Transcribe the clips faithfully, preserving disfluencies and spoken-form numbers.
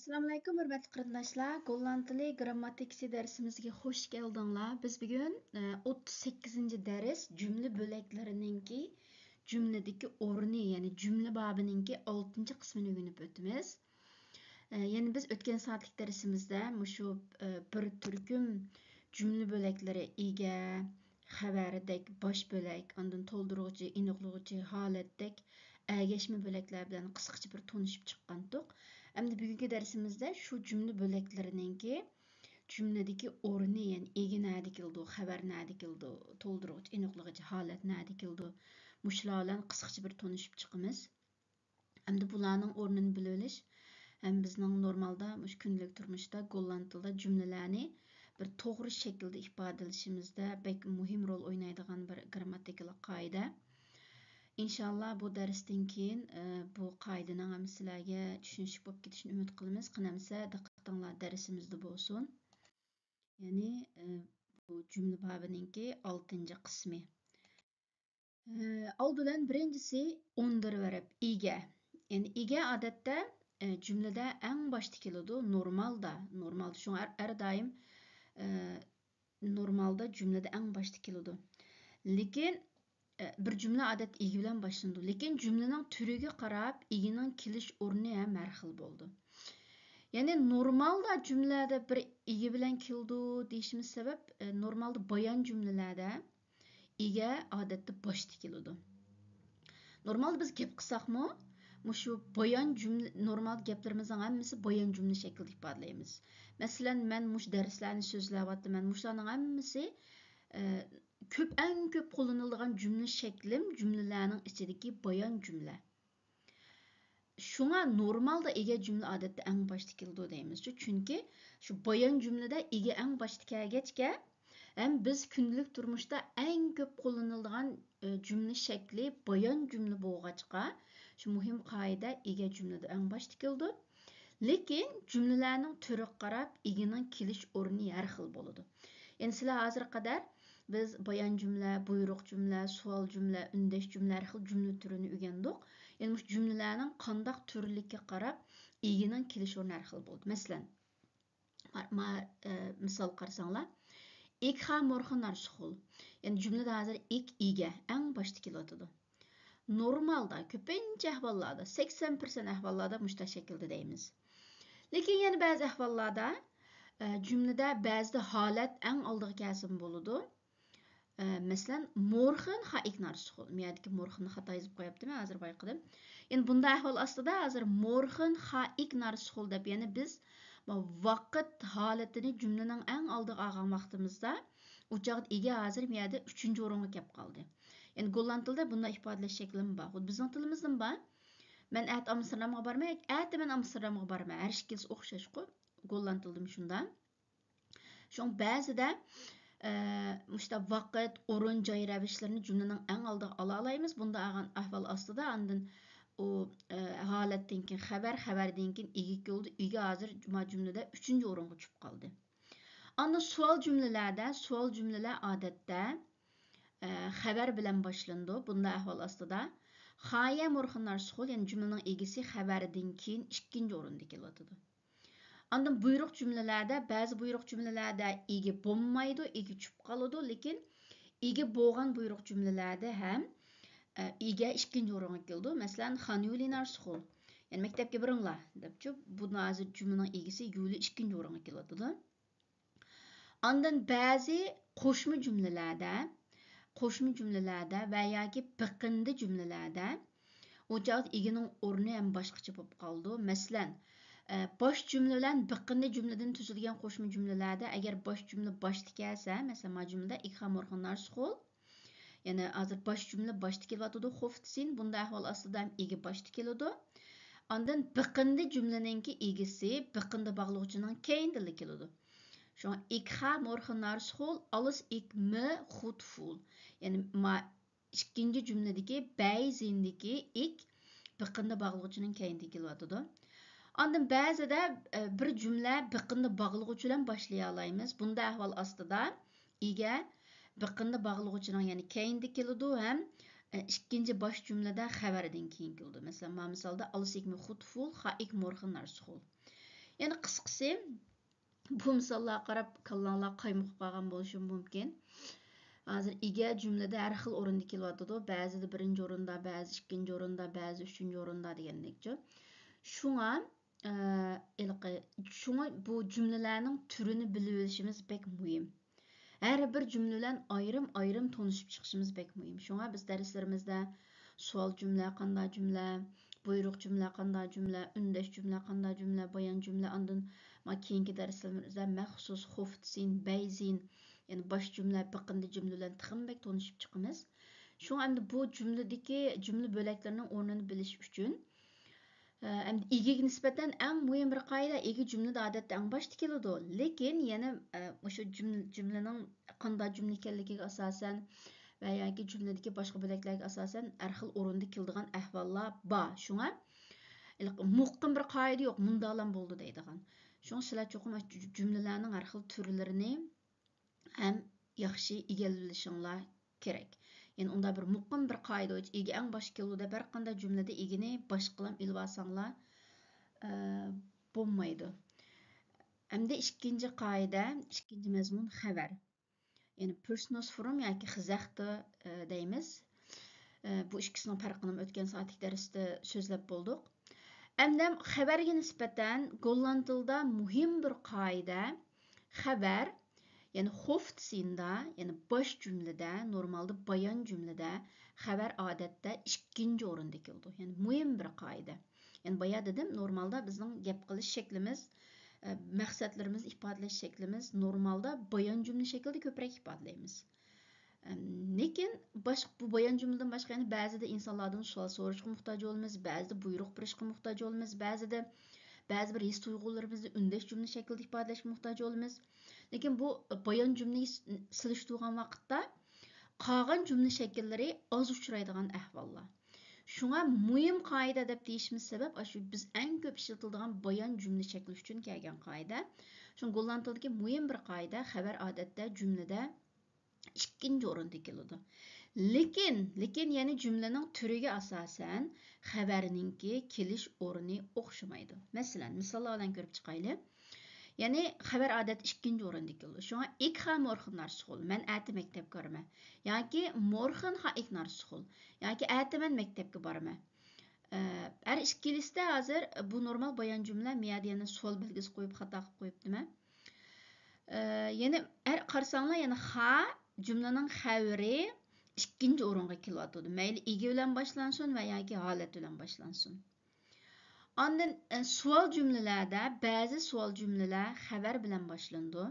ئەسسالامۇئەلەيكۇم، ھۆرمەتلىك قېرىنداشلار. گوللاند تىلى گىرامماتىكىسى دەرسىمىزگە خۇش كەلدىڭلار. بىز بۈگۈن، ئە، ئوتتۇز سەككىزىنچى دەرس، جۈملە بۆلەكلىرىنىڭكى، جۈملىدىكى ئورنى، يەنى جۈملە بابىنىڭكى ئالتىنچى قىسمىنى ئۆگىنىپ ئۆتىمىز. ئە، يەنى بىز ئۆتكەن سائەتلىك دەرسىمىزدە مۇشۇ، ئە، بىر تۈركۈم جۈملە بۆلەكلىرى، ئىگە، خەۋەردەك باش بۆلەك، ئاندىن تولدۇرغۇچى، ئېنىقلىغۇچى، ھالەتتەك ئەگەشمە بۆلەكلەر بىلەن قىسقىچە بىر تونۇشۇپ چىققانتۇق. ئەمدى بۈگۈنكى دەرسىمىزدە شۇ جۈملە بۆلەكلىرىنىڭكى جۈملىدىكى ئورنى، يەنى ئىگە نەدە كېلىدۇ، خەۋەر نەدە كېلىدۇ، تولدۇرغۇچى، ئېنىقلىغۇچى، ھالەت نەدە كېلىدۇ، مۇشۇلار بىلەن قىسقىچە بىر تونۇشۇپ چىقىمىز. ئەمدى بۇلارنىڭ ئورنىنى بىلىۋېلىش ھەم بىزنىڭ نورمالدا مۇشۇ كۈندىلىك تۇرمۇشتا گوللاند تىلىدا جۈملىلەرنى بىر توغرا شەكىلدە ئىپادىلىشىمىزدە بەك مۇھىم رول ئوينايدىغان بىر گىرامماتىكىلىق قائىدە. ئىنشاللا بۇ دەرستىن كېيىن، ئە، بۇ قائىدىنىڭ ھەم سىلەرگە چۈشىنىشلىك بولۇپ كېتىشىنى ئۈمىد قىلىمىز. قېنى ئەمىسە دىققىتىڭلار دەرسىمىزدە بولسۇن. يەنى، ئە، بۇ جۈملە بابىنىڭكى ئالتىنچى قىسمى. ئە، ئالدى بىلەن بىرىنچىسى ئۇندۇرۇۋېرىپ، ئىگە. يەنى ئىگە ئادەتتە، ئە، جۈملىدە ئەڭ باشتا كېلىدۇ، نورمالدا، نورمالدا. شۇڭا ھەر، ھەر دائىم، ئە، نورمالدا جۈملىدە ئەڭ باشتا كېلىدۇ. لېكىن، ئە، بىر جۈملە ئادەتتە ئىگە بىلەن باشلىنىدۇ. لېكىن جۈملىنىڭ تۈرىگە قاراپ ئىگىنىڭ كېلىش ئورنى ھەم ھەر خىل بولىدۇ. يەنى نورمالدا جۈملىلەردە بىر ئىگە بىلەن كېلىدۇ دېيىشىمىز سەۋەب، ئە، نورمالدا بايان جۈملىلەردە ئىگە ئادەتتە باشتا كېلىدۇ. نورمالدا بىز گەپ قىلساقمۇ، مۇشۇ بايان جۈملە، نورمال گەپلىرىمىزنىڭ ھەممىسى بايان جۈملە شەكلىدە ئىپادىلەيمىز. مەسىلەن، مەن مۇشۇ دەرسلەرنى سۆزلەۋاتىمەن، مۇشۇلارنىڭ ھەممىسى، ئە، كۆپ، ئەڭ كۆپ قوللىنىلىدىغان جۈملە شەكلىم جۈملىلەرنىڭ ئىچىدىكى بايان جۈملە. شۇڭا نورمالدا ئىگە جۈملە ئادەتتە ئەڭ باشتا كېلىدۇ دەيمىز. چۈنكى شۇ بايان جۈملىدە ئىگە ئەڭ باشتا كەلگەچكە، ھەم بىز كۈندىلىك تۇرمۇشتا ئەڭ كۆپ قوللىنىلىدىغان، ئە، جۈملە شەكلى بايان جۈملە بولغاچقا، شۇ مۇھىم قائىدە ئىگە جۈملىدە ئەڭ باشتا كېلىدۇ. لېكىن جۈملىلەرنىڭ تۈرىگە قاراپ ئىگىنىڭ كېلىش ئورنى ھەر خىل بولىدۇ. يەنى سىلەر ھازىرغا قەدەر بىز بايان جۈملە، بۇيرۇق جۈملە، سوئال جۈملە، ئۈندەش جۈملە، ھەر خىل جۈملە تۈرىنى ئۆگەندۇق. يەنى مۇشۇ جۈملىلەرنىڭ قانداق تۈرلۈككە قاراپ ئىگىنىڭ كېلىش ئورنى ھەر خىل بولىدۇ. مەسىلەن، ما-، ما-، ئە، مىسال قارىساڭلار، ئىك خا مورخىنار سۇخۇل. يەنى جۈملىدە ھازىر ئىك ئىگە ئەڭ باشتا كېلىۋاتىدۇ. نورمالدا، كۆپىنچە ئەھۋاللاردا، سەكسەن پىرسەنت ئەھۋاللاردا مۇشۇنداق شەكىلدە دەيمىز. لېكىن يەنە بەزى ئەھۋاللاردا، ئە، جۈملىدە بەزىدە ھالەت ئەڭ ئالدىغا كەلسىمۇ بولىدۇ. ئە، مەسىلەن، مورخېن خائىك نارسىخول. مۇ يەردىكى مورخېننى خاتا يېزىپ قويۇپتىمەن، ھازىر بايقىدىم. يەنى بۇنداق ئەھۋال ئاستىدا ھازىر مورخېن خائىك نارسىخول دەپ، يەنى بىز ۋاقىت ھالىتىنى جۈملىنىڭ ئەڭ ئالدىغا ئالغان ۋاقتىمىزدا، ئۇ چاغدا ئىگە ھازىر مۇ يەردە ئۈچىنچى ئورۇنغا كەپ قالدى. يەنى گوللاند تىلىدا بۇنداق ئىپادىلەش شەكلىمۇ بار. خۇددى بىزنىڭ تىلىمىزدىمۇ بار. مەن ئەتە ئامستېردامغا بارىمەن، ئەتە مەن ئامستېردامغا بارىمەن. ھەر ئىككىلىسى ئوخشاشقۇ. گوللاند تىلىدىمۇ شۇنداق. شۇڭا بەزىدە، ئە، مۇشۇنداق ۋاقىت، ئورۇن، جاي رەۋىشلىرىنى جۈملىنىڭ ئەڭ ئالدىغا ئالالايمىز. بۇنداق ئالغان ئەھۋال ئاستىدا ئاندىن ئۇ، ئە، ھالەتتىن كېيىن خەۋەر، خەۋەردىن كېيىن ئىگە كېلىدۇ. ئىگە ھازىر ما جۈملىدە ئۈچىنچى ئورۇنغا چۈشۈپ قالدى. ئاندىن سوئال جۈملىلەردە، سوئال جۈملىلەر ئادەتتە، ئە، خەۋەر بىلەن باشلىنىدۇ. بۇنداق ئەھۋال ئاستىدا خايە مورخىنار سۇخۇل، يەنى جۈملىنىڭ ئىگىسى خەۋەردىن كېيىن ئىككىنچى ئورۇندا كېلىۋاتىدۇ. ئاندىن بۇيرۇق جۈملىلەردە، بەزى بۇيرۇق جۈملىلەردە ئىگە بولمايدۇ، ئىگە چۈشۈپ قالىدۇ، لېكىن ئىگە بولغان بۇيرۇق جۈملىلەردە ھەم، ئە، ئىگە ئىككىنچى ئورۇنغا كېلىدۇ. مەسىلەن، خانيۇلىنار سۇخۇل، يەنى مەكتەپكە بېرىڭلار دەپچۇ، بۇنى ھازىر جۈملىنىڭ ئىگىسى يۇلى ئىككىنچى ئورۇنغا كېلىۋاتىدۇ. ئاندىن بەزى قوشما جۈملىلەردە، قوشما جۈملىلەردە ۋە ياكى بېقىندى جۈملىلەردە ئۇ چاغدا ئىگىنىڭ ئورنى ھەم باشقىچە بولۇپ قالىدۇ. مەسىلەن، ئە، باش جۈملە بىلەن بېقىندى جۈملىدىن تۈزۈلگەن قوشما جۈملىلەردە ئەگەر باش جۈملە باشتا كەلسە، مەسىلەن، ما جۈملىدە ئىكخا مورخىنار سۇخۇل، يەنى ھازىر باش جۈملە باشتا كېلىۋاتىدۇ، خوفتسىن. بۇنداق ئەھۋال ئاستىدا ھەم ئىگە باشتا كېلىدۇ. ئاندىن بېقىندى جۈملىنىڭكى ئىگىسى بېقىندى باغلىغۇچىنىڭ كەينىدىلا كېلىدۇ. شۇڭا ئىكخا مورخىنار سۇخۇل، ئالىس ئىك مى خۇت فۇل. يەنى ما ئىككىنچى جۈملىدىكى بەي زىندىكى ئىك بېقىندى باغلىغۇچىنىڭ كەينىدىن كېلىۋاتىدۇ. ئاندىن بەزىدە، ئە، بىر جۈملە بېقىندى باغلىغۇچى بىلەن باشلىيالايمىز. بۇنداق ئەھۋال ئاستىدا ئىگە بېقىندى باغلىغۇچىنىڭ، يەنى كەينىدە كېلىدۇ ھەم، ئە، ئىككىنچى باش جۈملىدە خەۋەردىن كېيىن كېلىدۇ. مەسىلەن، ما مىسالدا، ئالىس ئىك مى خۇت فۇل، خا ئىك مورخىنار سۇخۇل. يەنى قىسقىسى، بۇ مىساللارغا قاراپ كاللاڭلار قايمۇقۇپ قالغان بولۇشى مۇمكىن. ھازىر ئىگە جۈملىدە ھەر خىل ئورۇندا كېلىۋاتىدۇ. بەزىدە بىرىنچى ئورۇندا، بەزى ئىككىنچى ئورۇندا، بەزى ئۈچىنچى ئورۇندا دېگەندەكچۇ. شۇڭا، ئە، ھېلىقى، شۇڭا بۇ جۈملىلەرنىڭ تۈرىنى بىلىۋېلىشىمىز بەك مۇھىم. ھەر بىر جۈملە بىلەن ئايرىم-ئايرىم تونۇشۇپ چىقىشىمىز بەك مۇھىم. شۇڭا بىز دەرسلىرىمىزدە سوئال جۈملە قانداق جۈملە، بۇيرۇق جۈملە قانداق جۈملە، ئۈندەش جۈملە قانداق جۈملە، بايان جۈملە، ئاندىن ما كېيىنكى دەرسلىرىمىزدە مەخسۇس، خوفتسىن، بەيزىن، يەنى باش جۈملە، بېقىندى جۈملە بىلەن تېخىمۇ بەك تونۇشۇپ چىقىمىز. شۇڭا ئەمدى بۇ جۈملىدىكى جۈملە بۆلەكلىرىنىڭ ئورنىنى بىلىش ئۈچۈن، ئە، ئەمدى ئىگىگە نىسبەتەن ئەڭ مۇھىم بىر قائىدە، ئىگە جۈملىدە ئادەتتە ئەڭ باشتا كېلىدۇ. لېكىن يەنە، ئە، مۇشۇ جۈم-، جۈملىنىڭ قانداق جۈملە ئىكەنلىكىگە ئاساسەن ۋە ياكى جۈملىدىكى باشقا بۆلەكلەرگە ئاساسەن ھەر خىل ئورۇندا كېلىدىغان ئەھۋاللار بار. شۇڭا ھېلىقى مۇقىم بىر قائىدە يوق، مۇنداقلام بولىدۇ دەيدىغان. شۇڭا سىلەر چوقۇم جۈ-، جۈملىلەرنىڭ ھەر خىل تۈرلىرىنى ھەم ياخشى ئىگىلىۋېلىشىڭلار كېرەك. يەنى ئۇنداق بىر مۇقىم بىر قائىدە بويىچە ئىگە ئەڭ باشتا كېلىدۇ دەپ ھەر قانداق جۈملىدە ئىگىنى باشقىلام ئېلىۋالساڭلار، ئە، بولمايدۇ. ئەمدى ئىككىنچى قائىدە، ئىككىنچى مەزمۇن خەۋەر. يەنى پېرسونوس فورم ياكى خىزەختە، ئە، دەيمىز. ئە، بۇ ئىككىسىنىڭ پەرقىنىمۇ ئۆتكەن سائەتلىك دەرستە سۆزلەپ بولدۇق. ئەمدى خەۋەرگە نىسبەتەن گوللاند تىلىدا مۇھىم بىر قائىدە، خەۋەر، يەنى خوفتسىندا، يەنى باش جۈملىدە، نورمالدا بايان جۈملىدە خەۋەر ئادەتتە ئىككىنچى ئورۇندا كېلىدۇ. يەنى مۇھىم بىر قائىدە. يەنى بايا دېدىم، نورمالدا بىزنىڭ گەپ قىلىش شەكلىمىز، ئە، مەقسەتلىرىمىزنى ئىپادىلەش شەكلىمىز نورمالدا بايان جۈملە شەكلىدە كۆپرەك ئىپادىلەيمىز. ئەم، لېكىن باشقا، بۇ بايان جۈملىدىن باشقا يەنە بەزىدە ئىنسانلاردىن سوئال سوراشقا موھتاج بولىمىز، بەزىدە بۇيرۇق بېرىشقا موھتاج بولىمىز، بەزىدە بەزى بىر ھېس-تۇيغۇلىرىمىزنى ئۈندەش جۈملە شەكلىدە ئىپادىلەشكە موھتاج بولىمىز. لېكىن بۇ بايان جۈملىنى س-، سېلىشتۇرغان ۋاقىتتا قالغان جۈملە شەكىللىرى ئاز ئۇچرايدىغان ئەھۋاللار. شۇڭا مۇھىم قائىدە دەپ دېيىشىمىز سەۋەب، ئاشۇ بىز ئەڭ كۆپ ئىشلىتىدىغان بايان جۈملە شەكلى ئۈچۈن كەلگەن قائىدە. شۇڭا گوللاند تىلىدىكى مۇھىم بىر قائىدە، خەۋەر ئادەتتە جۈملىدە ئىككىنچى ئورۇندا كېلىدۇ. لېكىن، لېكىن يەنە جۈملىنىڭ تۈرىگە ئاساسەن خەۋەرنىڭكى كېلىش ئورنى ئوخشىمايدۇ. مەسىلەن، مىساللار بىلەن كۆرۈپ چىقايلى. يەنى خەۋەر ئادەتتە ئىككىنچى ئورۇندا كېلىدۇ. شۇڭا، ئىك خا مورخېن نارسخول، مەن ئەتە مەكتەپكە بارىمەن. ياكى مورخېن خا ئىك نارسخول، ياكى ئەتە مەن مەكتەپكە بارىمەن. ئە، ھەر ئىككىلىسىدە ھازىر بۇ نورمال بايان جۈملە، مىيادە يەنە سوئال بەلگىسى قويۇپ خاتا قىلىپ قويۇپتىمەن. ئە، يەنە ھەر قارىساڭلار، يەنە خا جۈملىنىڭ خەۋىرى ئىككىنچى ئورۇنغا كېلىۋاتىدۇ. مەيلى ئىگە بىلەن باشلانسۇن ۋە ياكى ھالەت بىلەن باشلانسۇن. ئاندىن، ئە، سوئال جۈملىلەردە، بەزى سوئال جۈملىلەر خەۋەر بىلەن باشلىنىدۇ.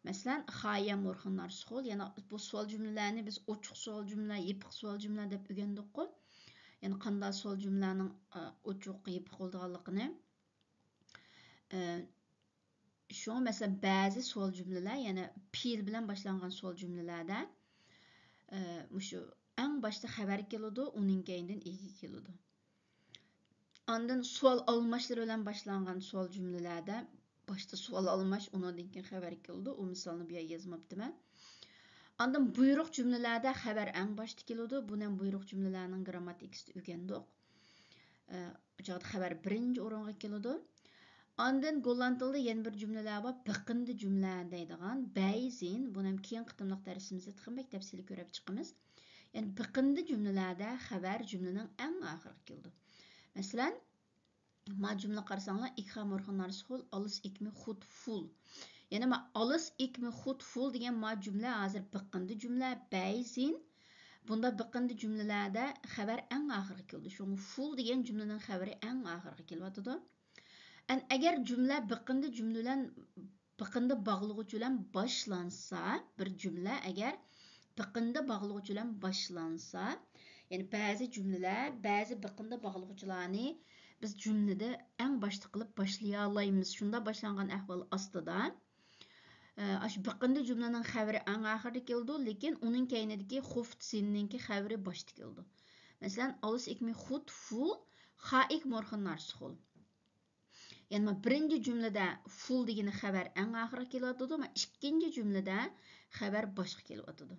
مەسىلەن، خايە مورخېن نارسخول، يەنە بۇ سوئال جۈملىلەرنى بىز ئوچۇق سوئال جۈملە، يېپىق سوئال جۈملە دەپ ئۆگەندۇققۇ. يەنى قانداق سوئال جۈملىلەرنىڭ، ئە، ئوچۇق، يېپىق بولىدىغانلىقىنى. ئە، شۇڭا، مەسىلەن، بەزى سوئال جۈملىلەر، يەنى پېئىل بىلەن باشلانغان سوئال جۈملىلەردە، ئە، مۇشۇ ئەڭ باشتا خەۋەر كېلىدۇ، ئۇنىڭ كەينىدىن ئىگە كېلىدۇ. ئاندىن سوئال ئالماشلىرى بىلەن باشلانغان سوئال جۈملىلەردە باشتا سوئال ئالماش، ئۇنىڭدىن كېيىن خەۋەر كېلىدۇ. ئۇ مىسالنى بۇ يەرگە يازماپتىمەن. ئاندىن بۇيرۇق جۈملىلەردە خەۋەر ئەڭ باشتا كېلىدۇ. بۇنى ھەم بۇيرۇق جۈملىلەرنىڭ گىرامماتىكىسىدا ئۆگەندۇق. ئە، ئۇ چاغدا خەۋەر بىرىنچى ئورۇنغا كېلىدۇ. ئاندىن گوللاند تىلىدا يەنە بىر جۈملىلەر بار، بېقىندى جۈملە دەيدىغان، بەيزىن. بۇنى ھەم كېيىنكى قېتىملىق دەرسىمىزدە تېخىمۇ بەك تەپسىلىي كۆرۈپ چىقىمىز. يەنى بېقىندى جۈملىلەردە خەۋەر جۈملىنىڭ ئەڭ ئاخىرىغا كېلىدۇ. مەسىلەن، ما جۈملە قارىساڭلار، ئىك خا مورخېن نارسخول، ئالىس ئىك مى خۇد فۇل. يەنى ما ئالىس ئىك مى خۇد فۇل دېگەن ما جۈملە ھازىر بېقىندى جۈملە، بەيزىن. بۇنداق بېقىندى جۈملىلەردە خەۋەر ئەڭ ئاخىرغا كېلىدۇ. شۇڭا فۇل دېگەن جۈملىنىڭ خەۋىرى ئەڭ ئاخىرغا كېلىۋاتىدۇ. ئەن ئەگەر جۈملە بېقىندى جۈملە بىلەن، بېقىندى باغلىغۇچى بىلەن باشلانسا، بىر جۈملە ئەگەر بېقىندى باغلىغۇچى بىلەن باشلانسا، يەنى بەزى جۈملىلەر، بەزى بېقىندى باغلىغۇچىلارنى بىز جۈملىدە ئەڭ باشتا قىلىپ باشلىيالايمىز. شۇنداق باشلانغان ئەھۋال ئاستىدا، ئە، ئاشۇ بېقىندى جۈملىنىڭ خەۋىرى ئەڭ ئاخىرىدا كېلىدۇ، لېكىن ئۇنىڭ كەينىدىكى خوفتسىننىڭكى خەۋىرى باشتا كېلىدۇ. مەسىلەن، ئالىس ئىك مى خۇد فۇل، خا ئىك مورخېن نارسخول. يەنى ما بىرىنچى جۈملىدە فۇل دېگىنى خەۋەر ئەڭ ئاخىرغا كېلىۋاتىدۇ، ما ئىككىنچى جۈملىدە خەۋەر باشقا كېلىۋاتىدۇ.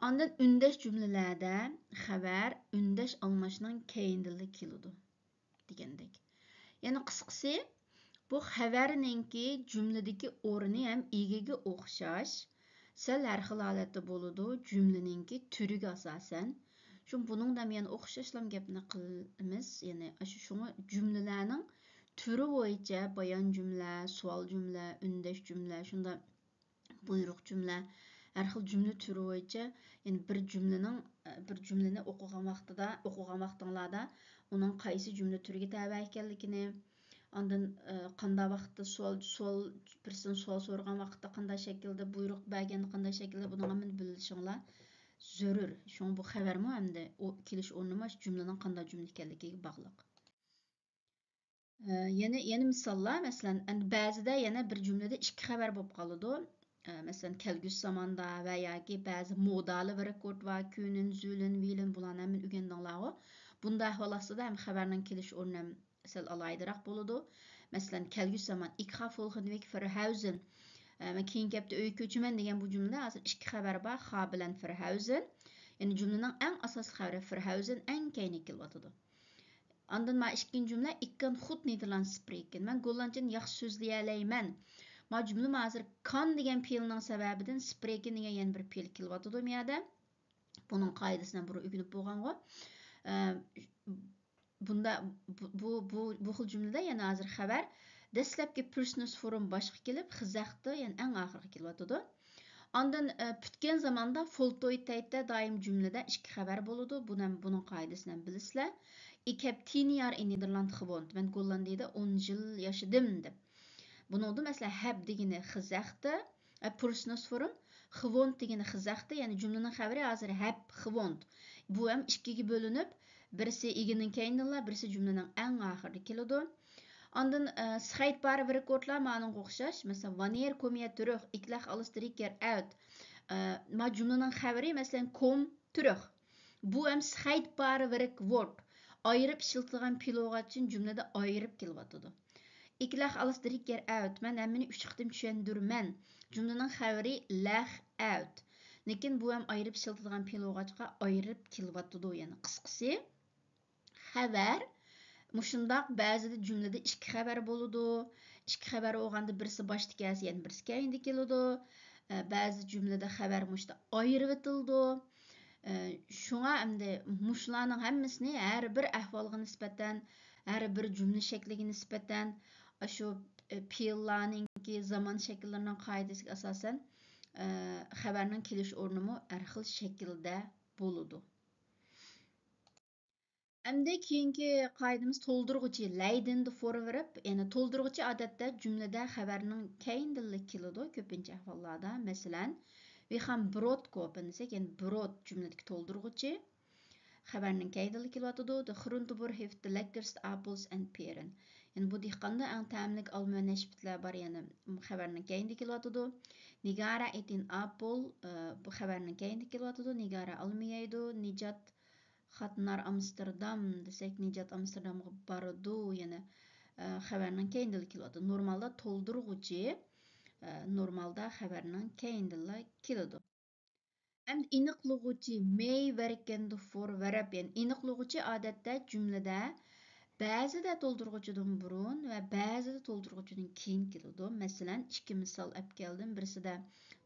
ئاندىن ئۈندەش جۈملىلەردە خەۋەر ئۈندەش ئالماشنىڭ كەينىدىنلا كېلىدۇ دېگەندەك. يەنى قىسقىسى، بۇ خەۋەرنىڭكى جۈملىدىكى ئورنى ھەم ئىگىگە ئوخشاش، سەل ھەر خىل ھالەتتە بولىدۇ، جۈملىنىڭكى تۈرىگە ئاساسەن. شۇ بۇنىڭدا ھەم يەنە ئوخشاشلا گەپنى قىلىمىز. يەنى ئاشۇ شۇڭا جۈملىلەرنىڭ تۈرى بويىچە بايان جۈملە، سوئال جۈملە، ئۈندەش جۈملە، شۇنداق بۇيرۇق جۈملە، ھەر خىل جۈملە تۈرى بويىچە، يەنى بىر جۈملىنىڭ، بىر جۈملىنى ئوقۇغان ۋاقتىدا، ئوقۇغان ۋاقتىڭلاردا ئۇنىڭ قايسى جۈملە تۈرىگە تەۋە ئىكەنلىكىنى، ئاندىن، ئى، قانداق ۋاقىتتا سوئال، سوئال، بىرسىدىن سوئال سورىغان ۋاقىتتا قانداق شەكىلدە، بۇيرۇق بەرگەندە قانداق شەكىلدە، بۇنىڭ ھەممىنى بىلىشىڭلار زۆرۈر. شۇڭا بۇ خەۋەرمۇ ھەمدە ئۇ كېلىش ئورنىمۇ شۇ جۈملىنىڭ قانداق جۈملە ئىكەنلىكىگە باغلىق. ئە، يەنە، يەنە مىساللار، مەسىلەن، ئەمدى بەزىدە يەنە بىر جۈملىدە ئىككى خەۋەر بولۇپ قالىدۇ. ئە، مەسىلەن، كەلگۈسى زاماندا ۋە ياكى بەزى مودالى رېكورد ۋە كۈنۈن، زۈلۈن، ۋىلىن، بۇلارنى ھەممىنى ئۆگەندىڭلارغۇ. بۇنداق ئەھۋال ئاستىدا ھەم خەۋەرنىڭ كېلىش ئورنى ھەم سەل ئالاھىدىراق بولىدۇ. مەسىلەن، كەلگۈسى زامان، Ich habe vorhin weg verhuizen. ئە، مەن كېيىنكى ھەپتە ئۆيگە كۆچىمەن دېگەن بۇ جۈملىدە ھازىر ئىككى خەۋەر بار، habe بىلەن verhuizen. يەنى جۈملىنىڭ ئەڭ ئاساسلىق خەۋىرى verhuizen ئەڭ كەينىگە كېلىۋاتىدۇ. ئاندىن مانا ئىككىنچى جۈملە، Ik kan goed Nederlands spreken. مەن گوللاندچىنى ياخشى سۆزلىيەلەيمەن. ما جۈملىمۇ ھازىر كان دېگەن پېئىلنىڭ سەۋەبىدىن spreken دېگەن يەنە بىر پېئىل كېلىۋاتىدۇ ما يەردە. بۇنىڭ قائىدىسىنى بۇرۇن ئۆگىنىپ بولغانغۇ. ئە، بۇندا، بۇ، بۇ، بۇ، بۇ خىل جۈملىدە يەنە ھازىر خەۋەر دەسلەپكى پىرسنۇس فورم باشقا كېلىپ، خىزەختە يەنە ئەڭ ئاخىرغا كېلىۋاتىدۇ. ئاندىن، ئە، پۈتكەن زاماندا فولتويتەيتتە دائىم جۈملىدە ئىككى خەۋەر بولىدۇ. بۇنى ھەم، بۇنىڭ قائىدىسىنى ھەم بىلىسىلەر. Ik heb tien jaar in Nederland gewoond. مەن گوللاندىيەدە ئون يىل ياشىدىم دەپ. بۇنىڭدا مەسىلەن، heb دېگىنى خىزەختە، ئە، پىرسنۇس فورم، gewoond دېگىنى خىزەختە، يەنى جۈملىنىڭ خەۋىرى ھازىر heb gewoond. بۇ ھەم ئىككىگە بۆلۈنۈپ، بىرسى ئىگىنىڭ كەينىدىنلا، بىرسى جۈملىنىڭ ئەڭ ئاخىرىدا كېلىدۇ. ئاندىن، ئە، سىخايتبارى ۋىركورتلار مانىڭغا ئوخشاش. مەسىلەن، ۋانېر كومىيە تۈرۈخ، ئىكلەخ ئالىس دىرىككەر ئەۋت. ئە، ما جۈملىنىڭ خەۋىرى، مەسىلەن، كوم تۈرۈخ. بۇ ھەم سىخايتبارى ۋىركورت. ئايرىپ ئىشلىتىدىغان پېئىل بولغاچ ئۈچۈن جۈملىدە ئايرىپ كېلىۋاتىدۇ. ئىكلەخ ئالىس دىرىككەر ئەۋت. مەن ھەممىنى ئۈچ قېتىم چۈشەندۈرىمەن. جۈملىنىڭ خەۋىرى لەخ ئەۋت. لېكىن بۇ ھەم ئايرىپ ئىشلىتىدىغان پېئىل بولغاچقا ئايرىپ كېلىۋاتىدۇ. يەنى قىسقىسى، خەۋەر مۇشۇنداق، بەزىدە جۈملىدە ئىككى خەۋەر بولىدۇ. ئىككى خەۋەر بولغاندا بىرسى باشتا كەلسە، يەنە بىرسى كەينىدە كېلىدۇ. ئە، بەزى جۈملىدە خەۋەر مۇشۇنداق ئايرىۋېتىلىدۇ. ئە، شۇڭا ئەمدى مۇشۇلارنىڭ ھەممىسىنى ھەر بىر ئەھۋالغا نىسبەتەن، ھەر بىر جۈملە شەكلىگە نىسبەتەن، ئاشۇ، ئە، پېئىللارنىڭكى زامان شەكىللىرىنىڭ قائىدىسىگە ئاساسەن، ئە، خەۋەرنىڭ كېلىش ئورنىمۇ ھەر خىل شەكىلدە بولىدۇ. ئەمدى كېيىنكى قائىدىمىز تولدۇرغۇچى، لەيدىندە فورۋېرب. يەنى تولدۇرغۇچى ئادەتتە جۈملىدە خەۋەرنىڭ كەينىدىنلا كېلىدۇ كۆپىنچە ئەھۋاللاردا. مەسىلەن، ۋى خان بروت كوپىن دېسەك، يەنى بروت جۈملىدىكى تولدۇرغۇچى خەۋەرنىڭ كەينىدىنلا كېلىۋاتىدۇ. De groenteboer heeft de lekkerste appels en peren. يەنى بۇ دېھقاندا ئەڭ تەملىك ئالما ۋە نەشپۈتلەر بار، يەنى خەۋەرنىڭ كەينىدە كېلىۋاتىدۇ. نىگارا ئېت ئېن ئاپل، ئە، بۇ خەۋەرنىڭ كەينىدە كېلىۋاتىدۇ. نىگارا ئالما يەيدۇ. نىجات خاتنار ئامستېردام دېسەك، نىجات ئامستېردامغا بارىدۇ، يەنە، ئە، خەۋەرنىڭ كەينىدىنلا كېلىۋاتىدۇ. نورمالدا تولدۇرغۇچى، ئە، نورمالدا خەۋەرنىڭ كەينىدىنلا كېلىدۇ. ئەمدى ئېنىقلىغۇچى، مېي ۋەركەندە فور ۋەرەپ، يەنى ئېنىقلىغۇچى ئادەتتە جۈملىدە بەزىدە تولدۇرغۇچىدىن بۇرۇن ۋە بەزىدە تولدۇرغۇچىدىن كېيىن كېلىدۇ. مەسىلەن، ئىككى مىسال ئەپ كەلدىم. بىرسىدە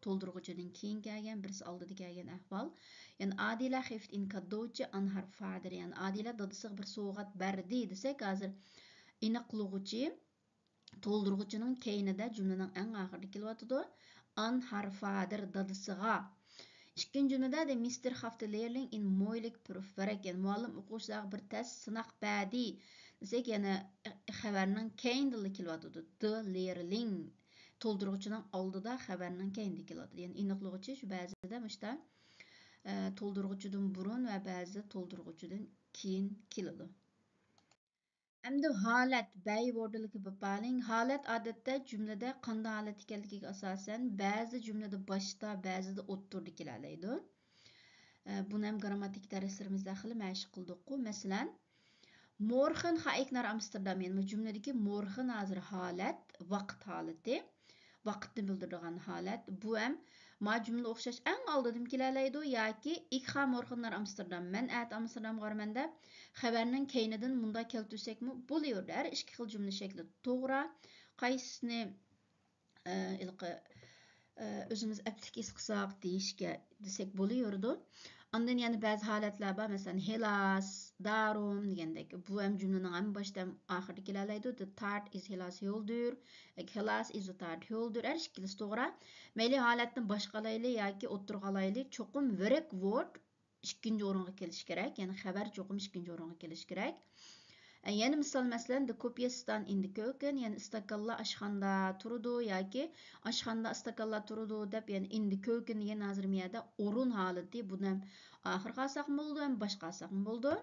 تولدۇرغۇچىدىن كېيىن كەلگەن، بىرسى ئالدىدا كەلگەن ئەھۋال. يەنى ئادىلە خېفت ئىن كادوچى ئان ھار فادېر، يەنى ئادىلە دادىسىغا بىر سوۋغات بەردى دېسەك، ھازىر ئېنىقلىغۇچى، تولدۇرغۇچىنىڭ كەينىدە جۈملىنىڭ ئەڭ ئاخىرىدا كېلىۋاتىدۇ. ئان ھار فادېر، دادىسىغا. ئىككىنچى جۈملىدە، دە مىستېر خافتى لېرلىڭ ئىن مويلىك پروف ۋەرەك، يەنى مۇئەللىم ئوقۇغۇچىلارغا بىر تەس سىناق بەردى دېسەك، يەنە خەۋەرنىڭ كەينىدىلا كېلىۋاتىدۇ. دە لېرلىڭ. تولدۇرغۇچىنىڭ ئالدىدا، خەۋەرنىڭ كەينىدە كېلىۋاتىدۇ. يەنى ئېنىقلىغۇچى شۇ بەزىدە مۇشتا، ئە، تولدۇرغۇچىدىن بۇرۇن ۋە بەزىدە تولدۇرغۇچىدىن كېيىن كېلىدۇ. ئەمدى ھالەت، بەيۋوردىلىكى بىپالىڭ. ھالەت ئادەتتە جۈملىدە قانداق ھالەت ئىكەنلىكىگە ئاساسەن، بەزىدە جۈملىدە باشتا، بەزىدە ئوتتۇرىدا كېلەلەيدۇ. ئە، بۇنى ھەم گرامماتىكا دەرسلىرىمىزدە خېلى مەشىق قىلدۇققۇ. مەسىلەن، مورخېن خائىكنار ئامستېردام، يەنى بۇ جۈملىدىكى مورخېن ھازىر ھالەت، ۋاقىت ھالىتى، ۋاقىتنى بىلدۈرىدىغان ھالەت. بۇ ھەم ما جۈملە ئوخشاش ئەڭ ئالدىدىن كېلەلەيدۇ ياكى ئىكخا مورخېننار ئامستېردام، مەن ئەتە ئامستېردامغا بارىمەن دەپ خەۋەرنىڭ كەينىدىن مۇنداق كەلتۈرسەكمۇ بولۇۋېرىدۇ. ھەر ئىككى خىل جۈملە شەكلى توغرا. قايسىسىنى، ئە، ھېلىقى، ئە، ئۆزىمىز ئەپلىك ھېس قىلساق دېيىشكە، دېسەك بولۇۋېرىدۇ. ئاندىن يەنە بەزى ھالەتلەر بار، مەسىلەن، ھېلاس، دارۇم دېگەندەك. بۇ ھەم جۈملىنىڭ ھەم باشتا ھەم ئاخىرىدا كېلەلەيدۇ. The third is ھېلاس ھۆلدۈر. ياكى ھېلاس is the third ھۆلدۈر. ھەر ئىككىلىسى توغرا. مەيلى ھالەتنى باشقا ئالايلى ياكى ئوتتۇرىغا ئالايلى، چوقۇم ۋىرك ۋورد ئىككىنچى ئورۇنغا كېلىشى كېرەك، يەنى خەۋەر چوقۇم ئىككىنچى ئورۇنغا كېلىشى كېرەك. ئە، يەنە مىسال، مەسىلەن، the كوپىيە ستان ئىن دە كۆكۈن، يەنى ئىستاكانلار ئاشخانىدا تۇرىدۇ ياكى ئاشخانىدا ئىستاكانلار تۇرىدۇ دەپ، يەنى ئىن دە كۆكۈن دېگەن ھازىر مۇ يەردە ئورۇن ھالىتى، بۇنى ھەم ئاخىرغا ئالساقمۇ بولىدۇ، ھەم باشقا ئالساقمۇ بولىدۇ.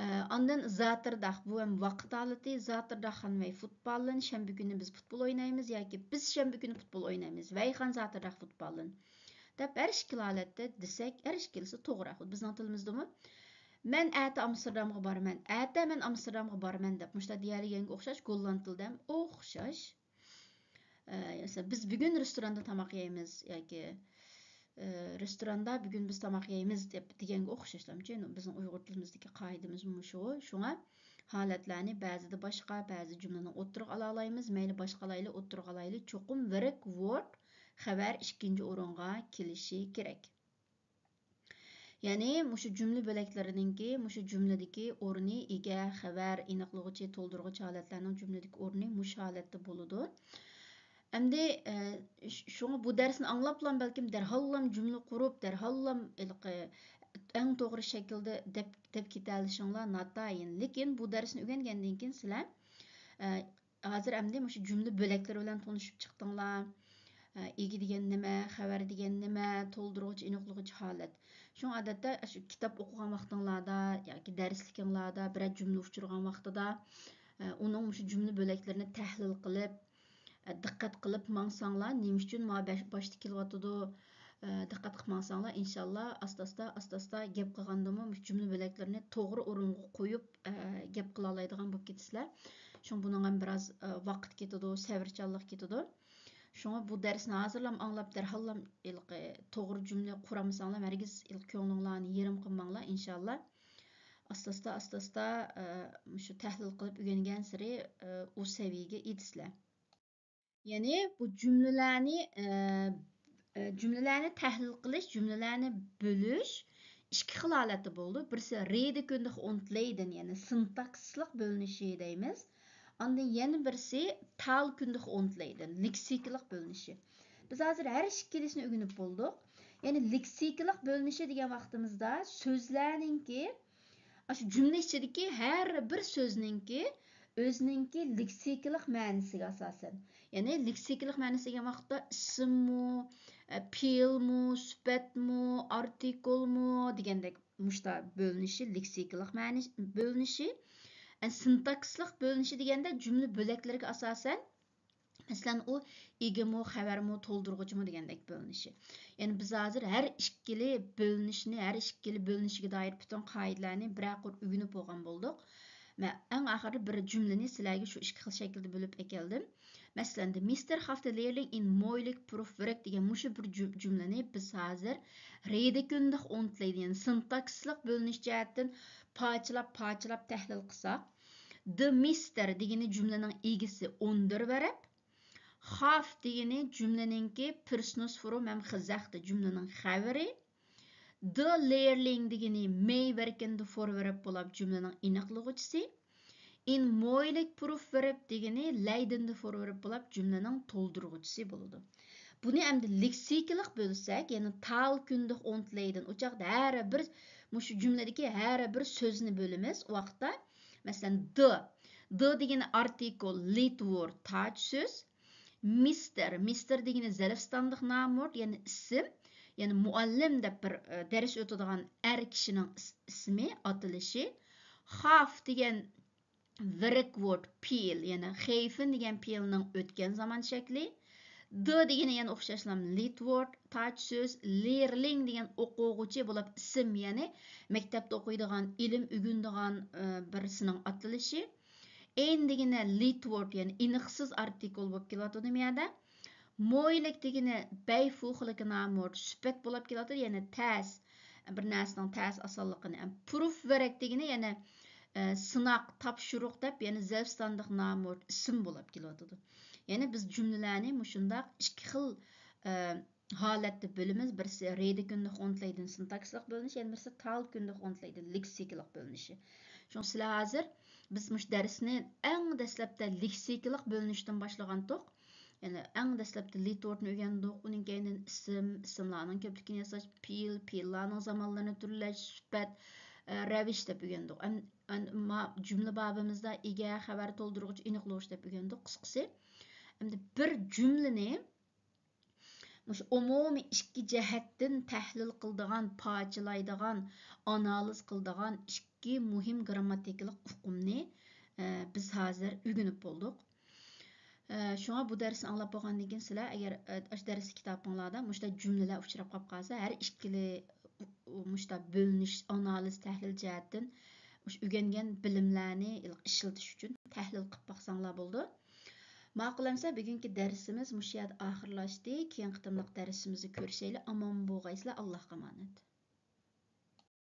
ئە، ئاندىن زاتىرداخ، بۇ ھەم ۋاقىت ھالىتى، زاتىرداخ خان ۋەي فۇتباللىن، شەنبە كۈنى بىز پۇتبول ئوينايمىز ياكى بىز شەنبە كۈنى پۇتبول ئوينايمىز، ۋەي خان زاتىرداخ فۇتباللىن. دەپ ھەر ئىككىلا ھالەتتە دېسەك، ھەر ئىككىلىسى توغرا. خۇددى بىزنىڭ تىلىمىزدىمۇ، مەن ئەتە ئامستېردامغا بارىمەن، ئەتە مەن ئامستېردامغا بارىمەن دەپ مۇشۇنداق دېيەلىگەنگە ئوخشاش، گوللاند تىلىدا ھەم ئوخشاش. ئە، مەسىلەن، بىز بۈگۈن رېستوراندا تاماق يەيمىز ياكى، ئە، رېستوراندا بۈگۈن بىز تاماق يەيمىز دەپ دېگەنگە ئوخشاشلامچۇ؟ بىزنىڭ ئۇيغۇر تىلىمىزدىكى قائىدىمىز مۇشۇ. شۇڭا ھالەتلەرنى بەزىدە باشقا، بەزى جۈملىنى ئوتتۇرىغا ئالالايمىز. مەيلى باشقا ئالايلى، ئوتتۇرىغا ئالايلى، چوقۇم ۋىرك ۋورد خەۋەر ئىككىنچى ئورۇنغا كېلىشى كېرەك. يەنى مۇشۇ جۈملە بۆلەكلىرىنىڭكى، مۇشۇ جۈملىدىكى ئورنى، ئىگە، خەۋەر، ئېنىقلىغۇچى، تولدۇرغۇچى ھالەتلەرنىڭ جۈملىدىكى ئورنى مۇشۇ ھالەتتە بولىدۇ. ئەمدى، ئە، ش-، شۇڭا بۇ دەرسنى ئاڭلاپلا بەلكىم دەرھاللا جۈملە قۇرۇپ، دەرھاللا ھېلىقى ئەڭ توغرا شەكىلدە دەپ، دەپ كېتەلىشىڭلار ناتايىن. لېكىن بۇ دەرسنى ئۆگەنگەندىن كېيىن سىلەر، ئە، ھازىر ئەمدى مۇشۇ جۈملە بۆلەكلىرى بىلەن تونۇشۇپ چىقتىڭلار. ئە، ئىگە دېگەن نېمە، خەۋەر دېگەن نېمە، تولدۇرغۇچى، ئېنىقلىغۇچى ھالەت. شۇڭا ئادەتتە شۇ كىتاب ئوقۇغان ۋاقتىڭلاردا ياكى دەرسلىكىڭلاردا بىرەر جۈملە ئۇچرىغان ۋاقتىدا، ئە، ئۇنىڭ مۇشۇ جۈملە بۆلەكلىرىنى تەھلىل قىلىپ، ئە، دىققەت قىلىپ ماڭساڭلار، نېمە ئۈچۈن مانا بەش-، باشتا كېلىۋاتىدۇ، ئە، دىققەت قىلىپ ماڭساڭلار، ئىنشاللا ئاستا-ئاستا، ئاستا-ئاستا گەپ قىلغاندىمۇ مۇشۇ جۈملە بۆلەكلىرىنى توغرا ئورۇنغا قويۇپ، ئە، گەپ قىلالايدىغان بولۇپ كېتىسىلەر. شۇڭا بۇنىڭ ھەم بىراز، ئە، ۋاقىت كېتىدۇ، سەۋرچانلىق كېتىدۇ. شۇڭا بۇ دەرسنى ھازىرلام ئاڭلاپ، دەرھاللام ھېلىقى توغرا جۈملە قۇرالمىساڭلار، ھەرگىز ھېلىقى كۆڭلۈڭلارنى يېرىم قىلماڭلار، ئىنشاللا. ئاستا-ئاستا، ئاستا-ئاستا، ئە، مۇشۇ تەھلىل قىلىپ ئۆگەنگەنسېرى، ئە، ئۇ سەۋىيەگە يېتىسىلەر. يەنى بۇ جۈملىلەرنى، ئە، ئە، جۈملىلەرنى تەھلىل قىلىش، جۈملىلەرنى بۆلۈش ئىككى خىل ھالەتتە بولىدۇ. بىرسى رېدە كۈندىخ ئونتلەيدىن، يەنى سىنتاكسىسلىق بۆلۈنۈشى دەيمىز. ئاندىن يەنە بىرسى تال كۈندىخ ئونتلەيدىن، لېكسىكىلىق بۆلۈنۈشى. بىز ھازىر ھەر ئىككىلىسىنى ئۆگىنىپ بولدۇق. يەنى لېكسىكىلىق بۆلۈنۈشى دېگەن ۋاقتىمىزدا سۆزلەرنىڭكى، ئاشۇ جۈملە ئىچىدىكى ھەر بىر سۆزنىڭكى ئۆزىنىڭكى لېكسىكىلىق مەنىسىگە ئاساسەن. يەنى لېكسىكىلىق مەنىسى دېگەن ۋاقىتتا ئىسىممۇ، ئە، پېئىلمۇ، سۈپەتمۇ، ئارتىكۇلمۇ دېگەندەك مۇشتا بۆلۈنۈشى لېكسىكىلىق مەنىس-، بۆلۈنۈشى. ئە، سىنتاكسىسلىق بۆلۈنۈشى دېگەندە جۈملە بۆلەكلىرىگە ئاساسەن مەسىلەن، ئۇ ئىگىمۇ، خەۋەرمۇ، تولدۇرغۇچىمۇ دېگەندەك بۆلۈنۈشى. يەنى بىز ھازىر ھەر ئىككىلى بۆلۈنۈشنى، ھەر ئىككىلى بۆلۈنۈشىگە دائىر پۈتۈن قائىدىلەرنى بىرەر قۇر ئۆگىنىپ بولغان بولدۇق. مەن ئەڭ ئاخىرىدا بىر جۈملىنى سىلەرگە شۇ ئىككى خىل شەكىلدە بۆلۈپ ئەكەلدىم. مەسىلەن، مىستېر خافتە لېرلىڭ ئىن مويلىك پروف ۋىرك دېگەن مۇشۇ بىر جۈم-، جۈملىنى بىز ھازىر رېدە كۈندىخ ئونتلەيدىن، يەنى سىنتاكسىسلىق بۆلۈنۈش جەھەتتىن پارچىلاپ، پارچىلاپ تەھلىل قىلساق، دە مىستېر دېگىنى جۈملىنىڭ ئىگىسى ئوندېر ۋېرب، خاف دېگىنى جۈملىنىڭكى پىرسنۇس فورم ھەم خىزەختە جۈملىنىڭ خەۋىرى، دە لېرلىڭ دېگىنى مېي ۋېركىندە فور ۋېرب بولاپ جۈملىنىڭ ئېنىقلىغۇچىسى، ئىن مويلىك پروف ۋېرب دېگىنى لەيدىندە فور ۋېرب بولاپ جۈملىنىڭ تولدۇرغۇچىسى بولىدۇ. بۇنى ئەمدى لېكسىكىلىق بۆلسەك، يەنى تال كۈندىخ ئونتلەيدىن، ئۇ چاغدا ھەر بىر، مۇشۇ جۈملىدىكى ھەر بىر سۆزنى بۆلىمىز ئۇ ۋاقىتتا. مەسىلەن، دە. دە دېگىنى ئارتىكۇل، لېيت ۋورد، تاج سۆز. مىستېر. مىستېر دېگىنى زەرەفساندىق نام ۋورد، يەنى ئىسىم. يەنى مۇئەللىم دەپ بىر، ئە، دەرس ئۆتىدىغان ئەر كىشىنىڭ ئىس-، ئىسمى، ئاتىلىشى. خاف دېگەن ۋېرك ۋورد، پېئىل، يەنى خېيفېن دېگەن پېئىلنىڭ ئۆتكەن زامان شەكلى. دە دېگىنى يەنە ئوخشاشلا لېيت ۋورد، تاج سۆز، لېرلىڭ دېگەن ئوقۇغۇچى بولۇپ ئىسىم، يەنى مەكتەپتە ئوقۇيدىغان، ئىلىم ئۆگىنىدىغان، ئە، بىرسىنىڭ ئاتىلىشى. ئېن دېگىنى لېيت ۋورد، يەنى ئېنىقسىز ئارتىكۇل بولۇپ كېلىۋاتىدۇ بۇ يەردە. مويلىك دېگىنى بەيفۇخلىك نام ۋورد، سۈپەت بولۇپ كېلىۋاتىدۇ، يەنى تەس، بىر نەرسىنىڭ تەس ئاسانلىقىنى. پروف ۋېرك دېگىنى يەنى ئە، سىناق، تاپشۇرۇق دەپ يەنە زەلبستاندىق نامۇرت ئىسىم بولاپ كېلىۋاتىدۇ. يەنى بىز جۈملىلەرنى مۇشۇنداق ئىككى خىل، ئە، ھالەتتە بۆلىمىز. بىرسى رېدە كۈندىلىك ئونتلەيدىن سىنتاكسىسلىق بۆلۈنۈشى، يەنە بىرسى تال كۈندىلىك ئونتلەيدىن لېكسىكىلىق بۆلۈنۈشى. شۇڭا سىلەر ھازىر، بىز مۇشۇ دەرسنى ئەڭ دەسلەپتە لېكسىكىلىق بۆلۈنۈشتىن باشلىغانتۇق. يەنى ئەڭ دەسلەپتە لىتورتنى ئۆگەندۇق، ئۇنىڭ كەينىدىن ئىسىم، ئىسىملارنىڭ كۆپلۈكىنى ياساش، پېئىل، پېئىللارنىڭ زامانلىرىنى تۈرلەش، سۈپەت، ئە، رەۋىش دەپ ئۆگەندۇق. ئەم-، ئەمما جۈملە بابىمىزدا ئىگە، خەۋەر تولدۇرغۇچ، ئېنىقلىغۇچ دەپ ئۆگەندۇق، قىسقىسى. ئەمدى بىر جۈملىنى مۇشۇ ئومۇمىي ئىككى جەھەتتىن تەھلىل قىلىدىغان، پارچىلايدىغان، ئانالىز قىلىدىغان ئىككى مۇھىم گىرامماتىكىلىق ئۇقۇمنى، ئە، بىز ھازىر ئۆگىنىپ بولدۇق. ئە، شۇڭا بۇ دەرسنى ئاڭلاپ بولغاندىن كېيىن سىلەر ئەگەر، ئە، ئاشۇ دەرسلىك كىتابىڭلاردا مۇشۇنداق جۈملىلەر ئۇچراپ قاپ قالسا، ھەر ئىككىلى ئۇ-، ئۇ-، مۇشۇنداق بۆلۈنۈش، ئانالىز، تەھلىل جەھەتتىن مۇشۇ ئۆگەنگەن بىلىملەرنى ئىشلىتىش ئۈچۈن تەھلىل قىلىپ باقساڭلار بولىدۇ. ماقۇل ئەمسە، بۈگۈنكى دەرسىمىز مۇشۇ يەردە ئاخىرلاشتى. كېيىنكى قېتىملىق دەرسىمىزدە كۆرۈشەيلى. ئامان بولغايسىلەر، ئاللاھقا ئامانەت.